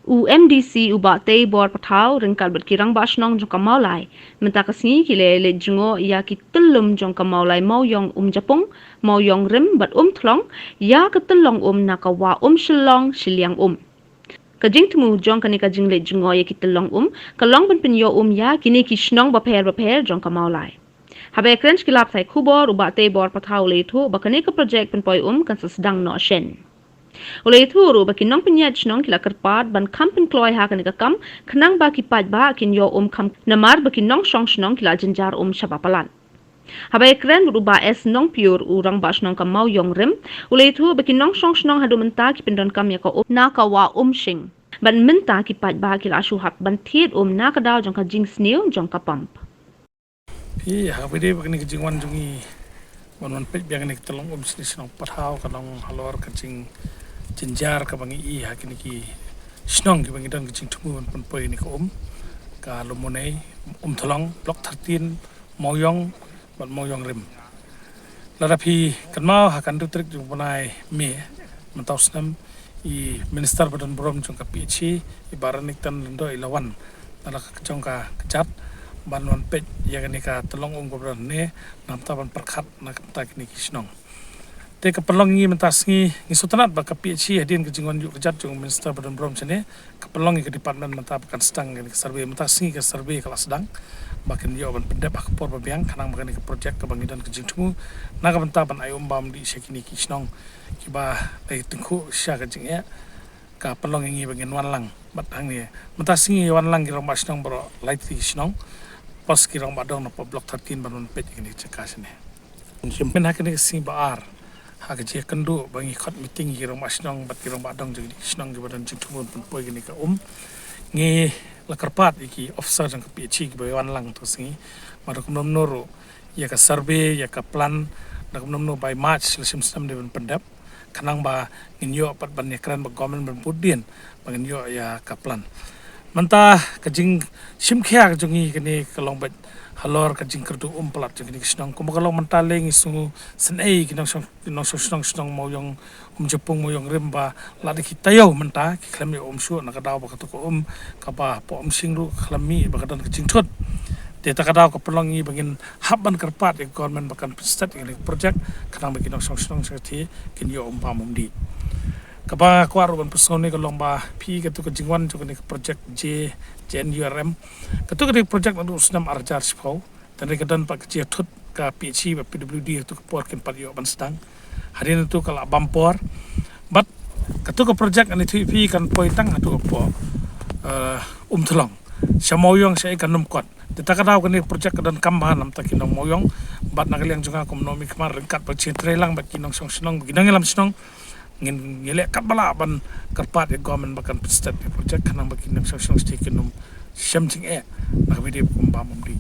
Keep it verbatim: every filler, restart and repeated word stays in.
U MDC u Bah Teibor Pathaw ryngkat bad ki rangbah shnong jong ka Mawlai mynta ka sngi ki la leit jngoh ïa ki tyllum jong ka Mawlai Mawiong Umjapung, Mawiong Rim bad Umthlong ïa ka tyllong um na ka Wah Umshillong Shilliang Um. Ka jingthmu jong kane ka jingleit jngoh ïa ki tyllong um ka long ban pynïoh um ïa kine ki shnong bapher bapher jong ka Mawlai. Haba ïakren sha ki lad pathai khubor u Bah Teibor Pathaw u la ïathuh ba kane ka projek pynpoi um kan sa sdang noh shen. U la ïathuh ruh ba ki nongpynïaid shnong ki la kyrpad ban kham pynkloi ha kane ka kam khnang ba ki paidbah kin ïoh um kham namar ba ki nongshong shnong ki la jynjar um shaba palat. Haba ïakren bad u Bah S Nongpyur u rangbah shnong ka Mawiong Rim u la ïathuh ba ki nongshong shnong haduh mynta ki pyndonkam ïa ka um na ka Wah Umshing. Bad mynta ki paidbah ki la shu hap ban thied um na ka daw jong ka jingsniew jong ka pump. Phi ha video ba kane ka jingwan jong ngi ban wan peit biang kane ka tyllong um shnong Pathaw ka long halor ka jing jynjar kaba ngi i ha kine ki shnong kiba ngi don ka jingthmu ban pynpoi kane ka um ka Lumunei, Umthlong, Block thirteen, Mawiong bad Mawiong Rim. Lada phi kynmaw ha ka hynriew tarik jong u bnai May mynta u snem i Minister ba don burom jong ka PHE i Bah Renikton Lyngdoh i la wan na la ka jong ka kjat ban wan peit ïa kane ka tyllong um kaba don ne namta ban pyrkhat na ka bynta kine ki shnong. Te ka pynlong ngi mynta sngi ngi sngewtynnat ba ka PHE hadien ka jingwan ïuh kjat jong u Minister ba don burom shane ka pynlong ïa ka department mynta ba kan sdang kane ka survey mynta sngi ka survey ka la sdang ba kan ïoh ban pyndep ha ka por ba biang khnang ba kane ka projek kaba ngi don ka jingthmu na ka bynta ban ai um bam dih sha kine ki shnong kiba dei tyngkhuh sha ka jingeh. Ka pynlong ïa ngi ba ngin wan lang bad hangne mynta sngi wan lang ki rangbah shnong baroh lai tylli ki shnong pas ki rangbah dong na Block thirteen ban wan peit ïa kane ka jaka shane. Shim pyn ha kane ka sngi ba ar ha ka jingïakynduh ba ngi khot meeting ïa ki rangbah shnong bad ki rangbah dong jong kine ki shnong kiba don jingthmu ban pynpoi kane ka um. Ngi la kyrpad ïa ki officer jong ka PHE kiba wan lang to sngi. Ba da kumno kumno ruh ïa ka survey ïa ka plan da kumno kumno bai March la shim snem dei ban pyndep khnang ba ngin ïoh pat ban ïakren bad government ban bud dien ba ngin ïoh ïa ka plan. Mynta ka jingshim khia ka jong ngi kane ka long bad halor ka jingkyrduh um palat jong kine ki shnong kumba ka long mynta lei ngi sngew sngewsih ki nongshong shnong shnong Mawiong Umjapung Mawiong Rim ba lada ki taïew mynta ki khlem ïoh um shuh na ka daw ba kato ka um kaba hapoh Umshing ruh ka khlem mih ba ka don ka jingthut. Te ta ka daw ka pynlong ngi ba ngin hap ban kyrpad ïa ka government ba kan pynstet ïa kane ka projek khnang ba ki nongshong shnong shnong te kin ïoh um bam um dih. Kaba kwah ruh ban pynsngew ne ka long ba phi kato ka jingwan jong kane ka projek J JNURM. Kato kane ka projek naduh u snem ar hajar shiphew. Tang ka don pat ka jingthut ka PHE bad PWD hato ka por kin pat ïoh ban sdang. Hadien hato ka la bam por. Bad kato ka projek ani thui phi kan poi tang hato ka por Umthlong sha Mawiong sha i kan nym kot. Te ta ka daw kane ka projek ka don kam ba namta ki nong Mawiong bad na ka liang jong nga kum u nongmihkhmat ryngkat bad jingtrei lang bad ki nongshong shnong bad ki nongïalam shnong. Ngin ngi leh katba lah ban kyrpad ïa government ba kan pynstet ïa projek khnang ba ki nongshong shnong shnong ki nym shem jingeh na ka bynta kum bam um dih.